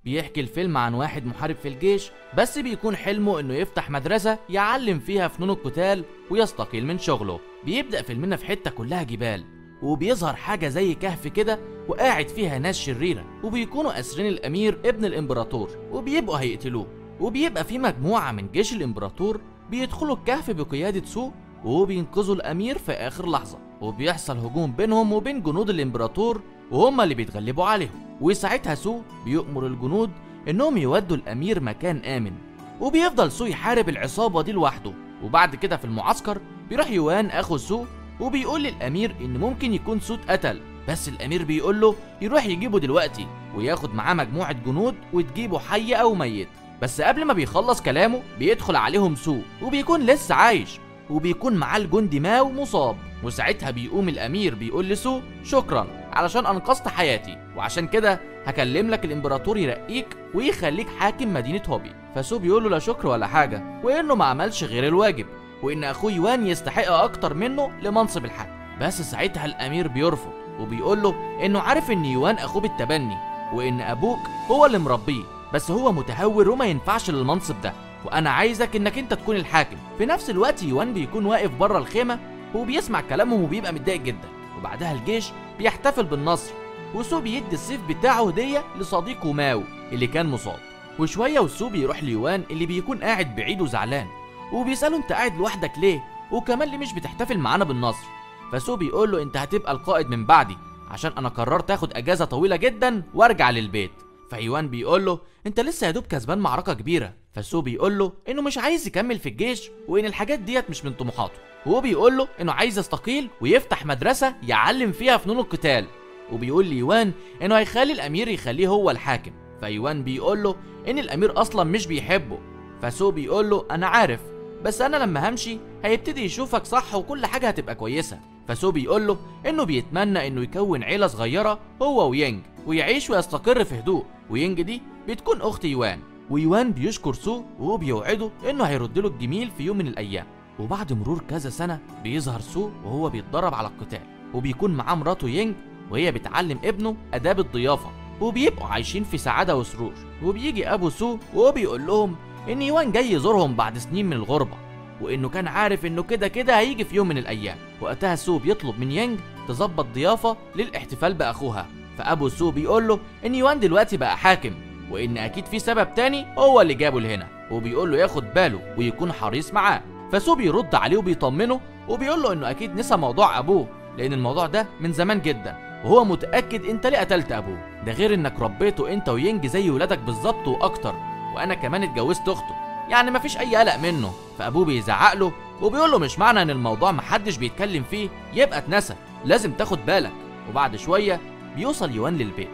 بيحكي الفيلم عن واحد محارب في الجيش، بس بيكون حلمه انه يفتح مدرسة يعلم فيها فنون القتال ويستقيل من شغله. بيبدأ فيلمنا في حتة كلها جبال، وبيظهر حاجة زي كهف كده وقاعد فيها ناس شريرة، وبيكونوا أسرين الأمير ابن الإمبراطور وبيبقوا هيقتلوه. وبيبقى في مجموعة من جيش الإمبراطور بيدخلوا الكهف بقيادة سو وبينقذوا الأمير في آخر لحظة، وبيحصل هجوم بينهم وبين جنود الإمبراطور وهم اللي بيتغلبوا عليهم. وساعتها سو بيؤمر الجنود إنهم يودوا الأمير مكان آمن، وبيفضل سو يحارب العصابة دي لوحده. وبعد كده في المعسكر بيروح يوان أخو سو وبيقول للأمير إن ممكن يكون سو اتقتل، بس الأمير بيقول له يروح يجيبه دلوقتي وياخد معاه مجموعة جنود وتجيبه حي أو ميت. بس قبل ما بيخلص كلامه بيدخل عليهم سو وبيكون لسه عايش، وبيكون معاه الجندي ماو مصاب. وساعتها بيقوم الأمير بيقول لسو شكرا علشان أنقذت حياتي، وعشان كده هكلم لك الإمبراطور يرقيك ويخليك حاكم مدينة هوبي. فسو بيقول له لا شكر ولا حاجة، وإنه ما عملش غير الواجب، وإن أخوه يوان يستحق أكتر منه لمنصب الحاكم. بس ساعتها الأمير بيرفض وبيقول له إنه عارف إن يوان أخوه بالتبني، وإن أبوك هو اللي مربيه، بس هو متهور وما ينفعش للمنصب ده، وأنا عايزك إنك أنت تكون الحاكم. في نفس الوقت يوان بيكون واقف بره الخيمة وبيسمع كلامهم وبيبقى متضايق جدا. وبعدها الجيش بيحتفل بالنصر، وسو بيدي السيف بتاعه هدية لصديقه ماو اللي كان مصاب. وشوية وسو بيروح ليوان اللي بيكون قاعد بعيد وزعلان، وبيسأله انت قاعد لوحدك ليه؟ وكمان ليه مش بتحتفل معانا بالنصر؟ فسو بيقول له انت هتبقى القائد من بعدي، عشان انا قررت اخد اجازة طويلة جدا وارجع للبيت. فيوان بيقول له انت لسه يا دوب كسبان معركة كبيرة. فسو بيقول له انه مش عايز يكمل في الجيش وان الحاجات ديت مش من طموحاته، وهو بيقول له انه عايز يستقيل ويفتح مدرسة يعلم فيها فنون القتال. وبيقول ليوان انه هيخلي الامير يخليه هو الحاكم. فيوان بيقول له ان الامير اصلا مش بيحبه. فسو بيقول له انا عارف، بس انا لما همشي هيبتدي يشوفك صح وكل حاجة هتبقى كويسة. فسو بيقول له انه بيتمنى انه يكون عيلة صغيرة هو وينج ويعيش ويستقر في هدوء، وينج دي بتكون اخت يوان. ويوان بيشكر سو وبيوعده انه هيرد له الجميل في يوم من الايام. وبعد مرور كذا سنة بيظهر سو وهو بيتدرب على القتال، وبيكون معاه مراته ينج وهي بتعلم ابنه آداب الضيافة، وبيبقوا عايشين في سعادة وسرور. وبيجي أبو سو وهو بيقول لهم إن يوان جاي يزورهم بعد سنين من الغربة، وإنه كان عارف إنه كده كده هيجي في يوم من الأيام. وقتها سو بيطلب من ينج تظبط ضيافة للاحتفال بأخوها. فأبو سو بيقول له إن يوان دلوقتي بقى حاكم، وإن أكيد في سبب تاني هو اللي جابه لهنا، وبيقول له ياخد باله ويكون حريص معاه. فسو بيرد عليه وبيطمنه وبيقول له إنه أكيد نسى موضوع أبوه، لأن الموضوع ده من زمان جدا، وهو متأكد انت ليه قتلت ابوه، ده غير انك ربيته انت وينج زي ولادك بالظبط واكتر، وانا كمان اتجوزت اخته، يعني مفيش اي قلق منه. فابوه بيزعق له وبيقول له مش معنى ان الموضوع محدش بيتكلم فيه يبقى اتنسى، لازم تاخد بالك. وبعد شوية بيوصل يوان للبيت،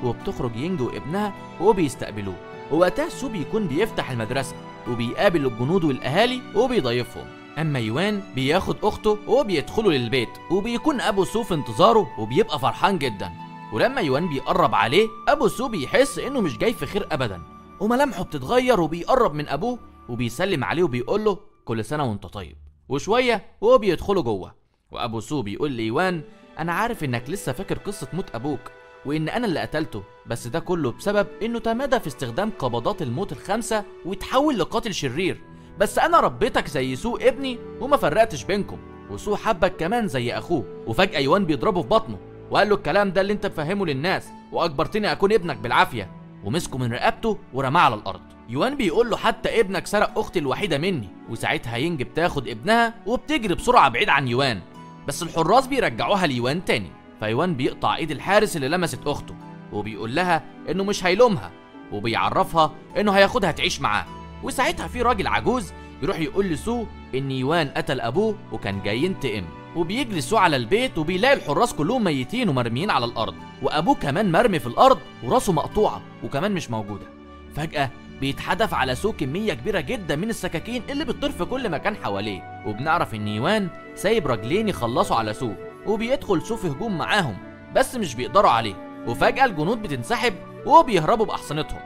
وبتخرج ينج وابنها وبيستقبلوه. ووقتها سو بيكون بيفتح المدرسة وبيقابل الجنود والاهالي وبيضيفهم. اما يوان بياخد اخته وبيدخلوا للبيت، وبيكون ابو سو في انتظاره وبيبقى فرحان جدا. ولما يوان بيقرب عليه ابو سو بيحس انه مش جاي في خير ابدا، وملامحه بتتغير، وبيقرب من ابوه وبيسلم عليه وبيقول له كل سنة وانت طيب. وشوية وهو بيدخلوا جوه، وابو سو بيقول ليوان انا عارف انك لسه فاكر قصة موت ابوك وان انا اللي قتلته، بس ده كله بسبب انه تمادى في استخدام قبضات الموت الخمسة ويتحول لقاتل شرير، بس انا ربيتك زي سو ابني وما فرقتش بينكم، وسو حبك كمان زي اخوه. وفجأة يوان بيضربه في بطنه وقال له الكلام ده اللي انت بفهمه للناس واجبرتني اكون ابنك بالعافية، ومسكه من رقبته ورماه على الارض. يوان بيقول له حتى ابنك سرق اختي الوحيدة مني. وساعتها ينج بتاخد ابنها وبتجري بسرعة بعيد عن يوان، بس الحراس بيرجعوها ليوان تاني. فيوان بيقطع ايد الحارس اللي لمست اخته وبيقول لها انه مش هيلومها، وبيعرفها انه هياخدها تعيش معاه. وساعتها في راجل عجوز بيروح يقول لسو ان يوان قتل ابوه وكان جاي ينتقم. وبيجري سو على البيت وبيلاقي الحراس كلهم ميتين ومرميين على الارض، وابوه كمان مرمي في الارض وراسه مقطوعة وكمان مش موجودة. فجأة بيتحدف على سو كمية كبيرة جدا من السكاكين اللي بتطير في كل مكان حواليه، وبنعرف ان يوان سايب راجلين يخلصوا على سو، وبيدخل سو في هجوم معاهم بس مش بيقدروا عليه. وفجأة الجنود بتنسحب وبيهربوا بأحصنتهم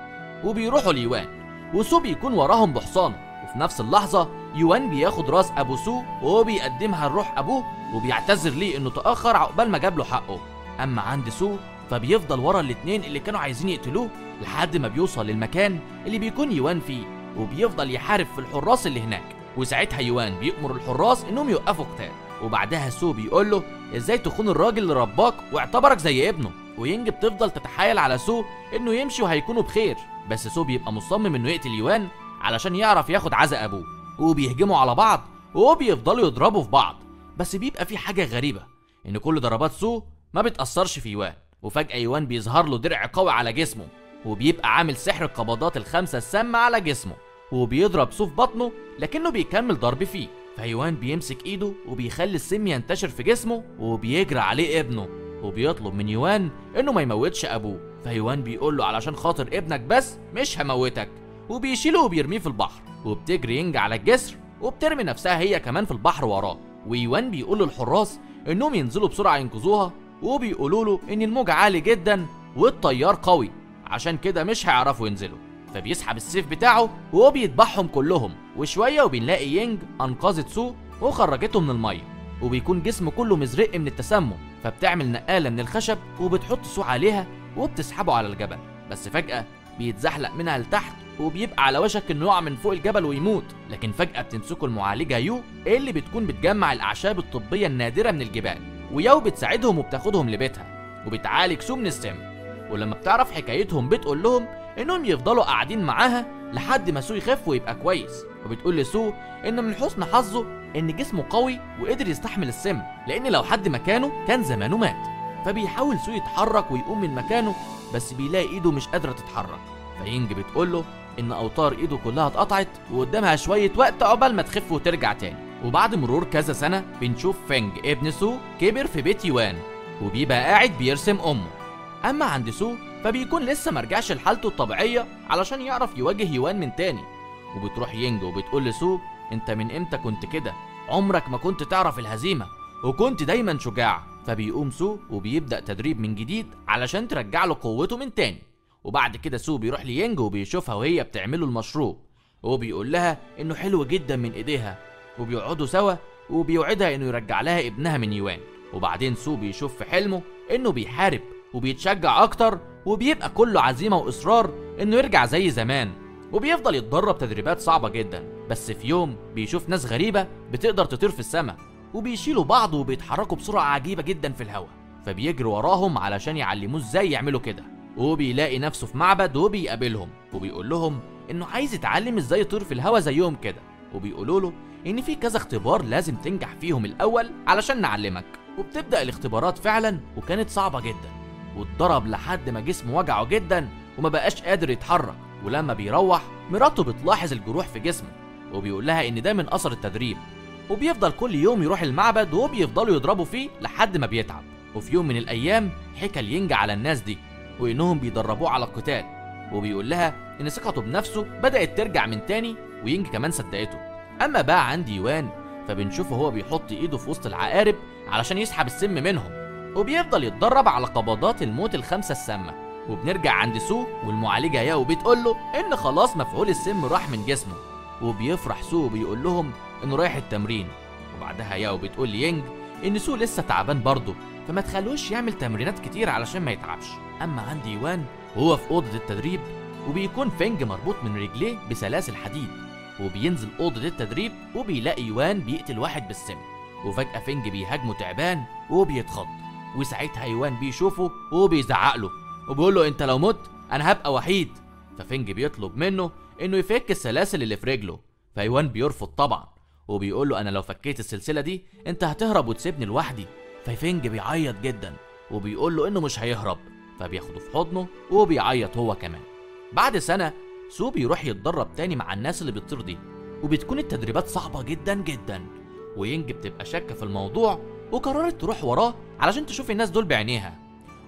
وبيروحوا ليوان، وسو بيكون وراهم بحصانه. وفي نفس اللحظة يوان بياخد راس أبو سو وبيقدمها لروح أبوه وبيعتذر ليه إنه تأخر عقبال ما جاب له حقه. أما عند سو فبيفضل ورا الاتنين اللي كانوا عايزين يقتلوه لحد ما بيوصل للمكان اللي بيكون يوان فيه، وبيفضل يحارب في الحراس اللي هناك. وساعتها يوان بيأمر الحراس انهم يوقفوا قتال. وبعدها سو بيقول له ازاي تخون الراجل اللي رباك واعتبرك زي ابنه. وينج بتفضل تتحايل على سو انه يمشي وهيكونوا بخير، بس سو بيبقى مصمم انه يقتل يوان علشان يعرف ياخد عزاء ابوه. وبيهجموا على بعض وبيفضلوا يضربوا في بعض، بس بيبقى في حاجة غريبة ان كل ضربات سو ما بتأثرش في يوان. وفجأة يوان بيظهر له درع قوي على جسمه، وبيبقى عامل سحر القبضات الخمسة السامة على جسمه، وبيضرب سو في بطنه لكنه بيكمل ضرب فيه. فيوان بيمسك ايده وبيخلي السم ينتشر في جسمه، وبيجري عليه ابنه وبيطلب من يوان انه ما يموتش ابوه. فيوان بيقول له علشان خاطر ابنك بس مش هموتك، وبيشيله وبيرميه في البحر. وبتجري ينج على الجسر وبترمي نفسها هي كمان في البحر وراه. ويوان بيقول للحراس انهم ينزلوا بسرعة ينقذوها، وبيقولوا له ان الموج عالي جدا والتيار قوي عشان كده مش هيعرفوا ينزلوا. فبيسحب السيف بتاعه وبيذبحهم كلهم. وشوية وبنلاقي ينج انقذت سو وخرجته من المية، وبيكون جسمه كله مزرق من التسمم. فبتعمل نقاله من الخشب وبتحط سو عليها وبتسحبه على الجبل، بس فجاة بيتزحلق منها لتحت وبيبقى على وشك انه يقع من فوق الجبل ويموت. لكن فجأة بتمسكه المعالجة يو اللي بتكون بتجمع الأعشاب الطبية النادرة من الجبال، وياو بتساعدهم وبتاخدهم لبيتها وبتعالج سو من السم. ولما بتعرف حكايتهم بتقول لهم انهم يفضلوا قاعدين معاها لحد ما سو يخف ويبقى كويس. وبتقول لسو ان من حسن حظه ان جسمه قوي وقدر يستحمل السم، لان لو حد مكانه كان زمانه مات. فبيحاول سو يتحرك ويقوم من مكانه، بس بيلاقي ايده مش قادرة تتحرك. فينج بتقول له ان اوتار ايده كلها اتقطعت وقدامها شوية وقت عقبال ما تخف وترجع تاني. وبعد مرور كذا سنة بنشوف فينج ابن سو كبر في بيت يوان، وبيبقى قاعد بيرسم امه. اما عند سو فبيكون لسه مرجعش لحالته الطبيعية علشان يعرف يواجه يوان من تاني. وبتروح ينج وبتقول لسو انت من امتى كنت كده؟ عمرك ما كنت تعرف الهزيمة وكنت دايما شجاع. فبيقوم سو وبيبدا تدريب من جديد علشان ترجع له قوته من تاني. وبعد كده سو بيروح لينج وبيشوفها وهي بتعمله المشروب، وبيقول لها انه حلو جدا من ايديها، وبيقعدوا سوا وبيوعدها انه يرجع لها ابنها من يوان. وبعدين سو بيشوف في حلمه انه بيحارب وبيتشجع اكتر وبيبقى كله عزيمة واصرار انه يرجع زي زمان، وبيفضل يتدرب تدريبات صعبة جدا. بس في يوم بيشوف ناس غريبة بتقدر تطير في السماء، وبيشيلوا بعض وبيتحركوا بسرعة عجيبة جدا في الهواء، فبيجري وراهم علشان يعلموه ازاي يعملوا كده. وبيلاقي نفسه في معبد وبيقابلهم وبيقول لهم انه عايز يتعلم ازاي يطير في الهواء زيهم كده، وبيقولوا له ان في كذا اختبار لازم تنجح فيهم الاول علشان نعلمك. وبتبدا الاختبارات فعلا، وكانت صعبة جدا، واتضرب لحد ما جسمه وجعه جدا وما بقاش قادر يتحرك. ولما بيروح مراته بتلاحظ الجروح في جسمه وبيقول لها ان ده من اثر التدريب، وبيفضل كل يوم يروح المعبد وبيفضلوا يضربوا فيه لحد ما بيتعب. وفي يوم من الايام حكى لينج على الناس دي وانهم بيدربوه على القتال، وبيقول لها ان ثقته بنفسه بدأت ترجع من تاني، وينج كمان صدقته. اما بقى عند يوان فبنشوفه هو بيحط ايده في وسط العقارب علشان يسحب السم منهم، وبيفضل يتدرب على قبضات الموت الخمسة السامة. وبنرجع عند سو والمعالجة ياو بتقول له ان خلاص مفعول السم راح من جسمه، وبيفرح سو وبيقول لهم انه رايح التمرين. وبعدها ياو بتقول لينج ان سو لسه تعبان برضه، فما تخلوش يعمل تمرينات كتير علشان ما يتعبش. اما عند يوان وهو في اوضة التدريب، وبيكون فينج مربوط من رجليه بسلاسل حديد، وبينزل اوضة التدريب وبيلاقي يوان بيقتل واحد بالسم. وفجاة فينج بيهاجمه تعبان وبيتخض، وساعتها يوان بيشوفه وبيزعق له وبيقول له انت لو مت انا هبقى وحيد. ففينج بيطلب منه انه يفك السلاسل اللي في رجله، فيوان بيرفض طبعا وبيقول له انا لو فكيت السلسلة دي انت هتهرب وتسيبني لوحدي. ففينج بيعيط جدا وبيقول له انه مش هيهرب، فبياخده في حضنه وبيعيط هو كمان. بعد سنة سو بيروح يتدرب تاني مع الناس اللي بتطير دي، وبتكون التدريبات صعبة جدا جدا، وينج بتبقى شاكه في الموضوع وقررت تروح وراه علشان تشوف الناس دول بعينيها.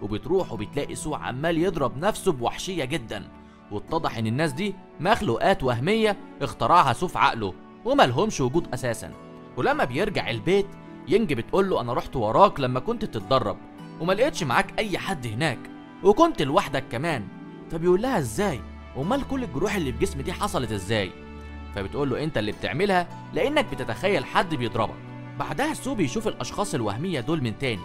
وبتروح وبتلاقي سو عمال يضرب نفسه بوحشيه جدا، واتضح ان الناس دي مخلوقات وهمية اخترعها سو في عقله ومالهمش وجود اساسا. ولما بيرجع البيت ينج بتقول له انا رحت وراك لما كنت بتتدرب وما لقيتش معاك اي حد هناك وكنت لوحدك كمان. فبيقول لها ازاي؟ امال كل الجروح اللي في جسمي دي حصلت ازاي؟ فبتقول له انت اللي بتعملها لانك بتتخيل حد بيضربك. بعدها سو بيشوف الاشخاص الوهمية دول من تاني،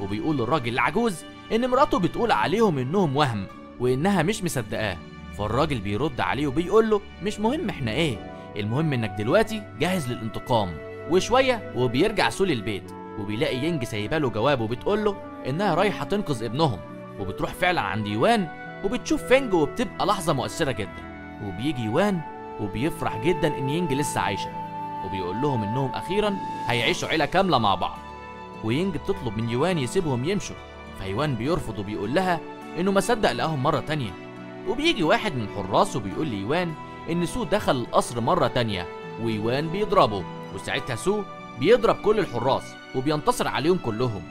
وبيقول للراجل العجوز إن مراته بتقول عليهم إنهم وهم وإنها مش مصدقاه. فالراجل بيرد عليه وبيقول له مش مهم إحنا إيه، المهم إنك دلوقتي جاهز للانتقام. وشوية وبيرجع سو للبيت وبيلاقي يينج سايباله جواب وبتقول له إنها رايحة تنقذ ابنهم، وبتروح فعلا عند يوان وبتشوف فينج وبتبقى لحظة مؤثرة جدا. وبيجي يوان وبيفرح جدا إن يينج لسه عايشة، وبيقول لهم إنهم أخيرا هيعيشوا عيلة كاملة مع بعض. ويينج بتطلب من يوان يسيبهم يمشوا، فيوان بيرفض وبيقول لها إنه ما صدق لقاهم مرة تانية. وبيجي واحد من الحراس وبيقول ليوان إن سو دخل القصر مرة تانية، ويوان بيضربه، وساعتها سو بيضرب كل الحراس وبينتصر عليهم كلهم.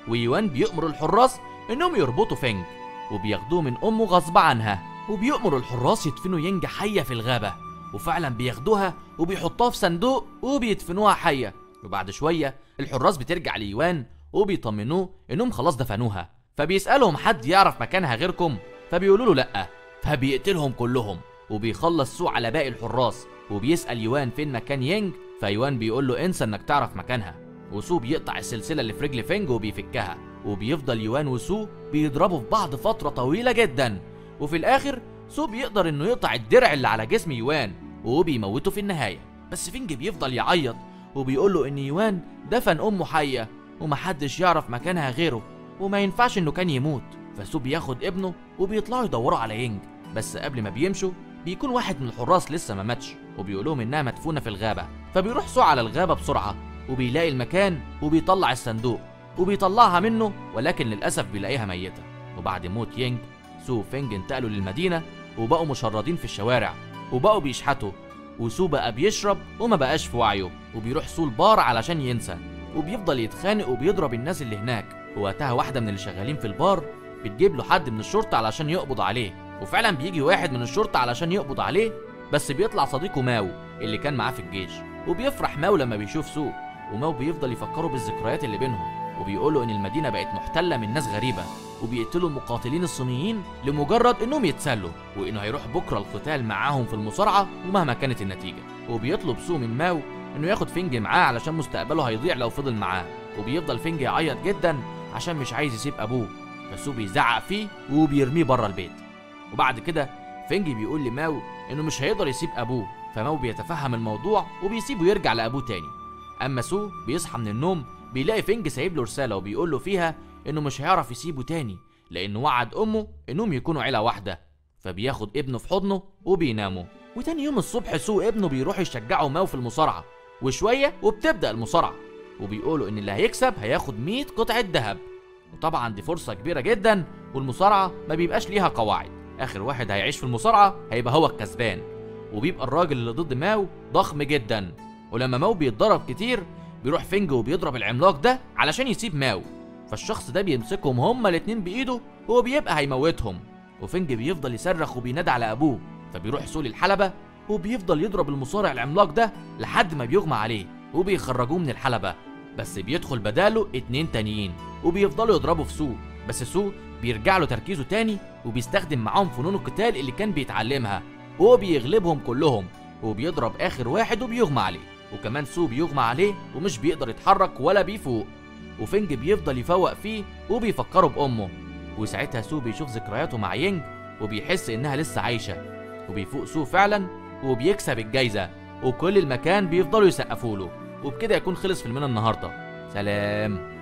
ويوان بيأمر الحراس إنهم يربطوا فينج وبياخدوه من أمه غصب عنها، وبيأمر الحراس يدفنوا يينج حية في الغابة، وفعلا بياخدوها وبيحطوها في صندوق وبيدفنوها حية. وبعد شوية الحراس بترجع ليوان وبيطمنوه إنهم خلاص دفنوها، فبيسألهم حد يعرف مكانها غيركم؟ فبيقولوا له لأ، فبيقتلهم كلهم. وبيخلص سو على باقي الحراس وبيسأل يوان فين مكان يينج، فيوان بيقول له انسى انك تعرف مكانها. وسو بيقطع السلسلة اللي في رجل فينج وبيفكها، وبيفضل يوان وسو بيضربوا في بعض فترة طويلة جدا. وفي الآخر سو بيقدر انه يقطع الدرع اللي على جسم يوان وبيموته في النهاية. بس فينج بيفضل يعيط وبيقول له ان يوان دفن امه حية ومحدش يعرف مكانها غيره وما ينفعش انه كان يموت. فسو بياخد ابنه وبيطلعوا يدوروا على يينج، بس قبل ما بيمشوا بيكون واحد من الحراس لسه ما ماتش وبيقولهم انها مدفونة في الغابة. فبيروح سو على الغابة بسرعة وبيلاقي المكان وبيطلع الصندوق وبيطلعها منه، ولكن للأسف بيلاقيها ميتة. وبعد موت يينج سو وفينج انتقلوا للمدينة وبقوا مشردين في الشوارع وبقوا بيشحتوا، وسو بقى بيشرب وما بقاش في وعيه، وبيروح سو البار علشان ينسى، وبيفضل يتخانق وبيضرب الناس اللي هناك. ووقتها واحدة من اللي شغالين في البار بتجيب له حد من الشرطة علشان يقبض عليه، وفعلا بيجي واحد من الشرطة علشان يقبض عليه، بس بيطلع صديقه ماو اللي كان معاه في الجيش. وبيفرح ماو لما بيشوف سو، وماو بيفضل يفكره بالذكريات اللي بينهم، وبيقولوا ان المدينة بقت محتلة من ناس غريبة وبيقتلوا المقاتلين الصينيين لمجرد انهم يتسلوا، وانه هيروح بكرة القتال معاهم في المصارعة ومهما كانت النتيجة. وبيطلب سو من ماو انه ياخد فينج معاه علشان مستقبله هيضيع لو فضل معاه، وبيفضل فينج يعيط جدا عشان مش عايز يسيب ابوه، فسو بيزعق فيه وبيرميه بره البيت. وبعد كده فينج بيقول لماو انه مش هيقدر يسيب ابوه، فماو بيتفهم الموضوع وبيسيبه يرجع لابوه تاني. اما سو بيصحى من النوم بيلاقي فينج سايب له رسالة وبيقول له فيها انه مش هيعرف يسيبه تاني لانه وعد امه انهم يكونوا عيله واحدة، فبياخد ابنه في حضنه وبيناموا. وتاني يوم الصبح سو ابنه بيروح يشجعوا ماو في المصارعة، وشوية وبتبدا المصارعة، وبيقولوا ان اللي هيكسب هياخد 100 قطعه ذهب. وطبعا دي فرصة كبيرة جدا، والمصارعه ما بيبقاش ليها قواعد، اخر واحد هيعيش في المصارعة هيبقى هو الكسبان. وبيبقى الراجل اللي ضد ماو ضخم جدا، ولما ماو بيتضرب كتير بيروح فينج وبيضرب العملاق ده علشان يسيب ماو، فالشخص ده بيمسكهم هما الاتنين بايده وبيبقى هيموتهم. وفينج بيفضل يصرخ وبينادي على ابوه، فبيروح سو للحلبة وبيفضل يضرب المصارع العملاق ده لحد ما بيغمى عليه وبيخرجوه من الحلبة، بس بيدخل بداله 2 تانيين وبيفضلوا يضربوا في سو، بس سو بيرجع له تركيزه تاني وبيستخدم معاهم فنون القتال اللي كان بيتعلمها وبيغلبهم كلهم، وبيضرب اخر واحد وبيغمى عليه. وكمان سو بيغمى عليه ومش بيقدر يتحرك ولا بيفوق، وفينج بيفضل يفوق فيه وبيفكره بأمه. وساعتها سو بيشوف ذكرياته مع يينج وبيحس إنها لسه عايشة، وبيفوق سو فعلا وبيكسب الجايزة، وكل المكان بيفضلوا يسقفوا له. وبكده يكون خلص فيلمنا النهارده. سلام.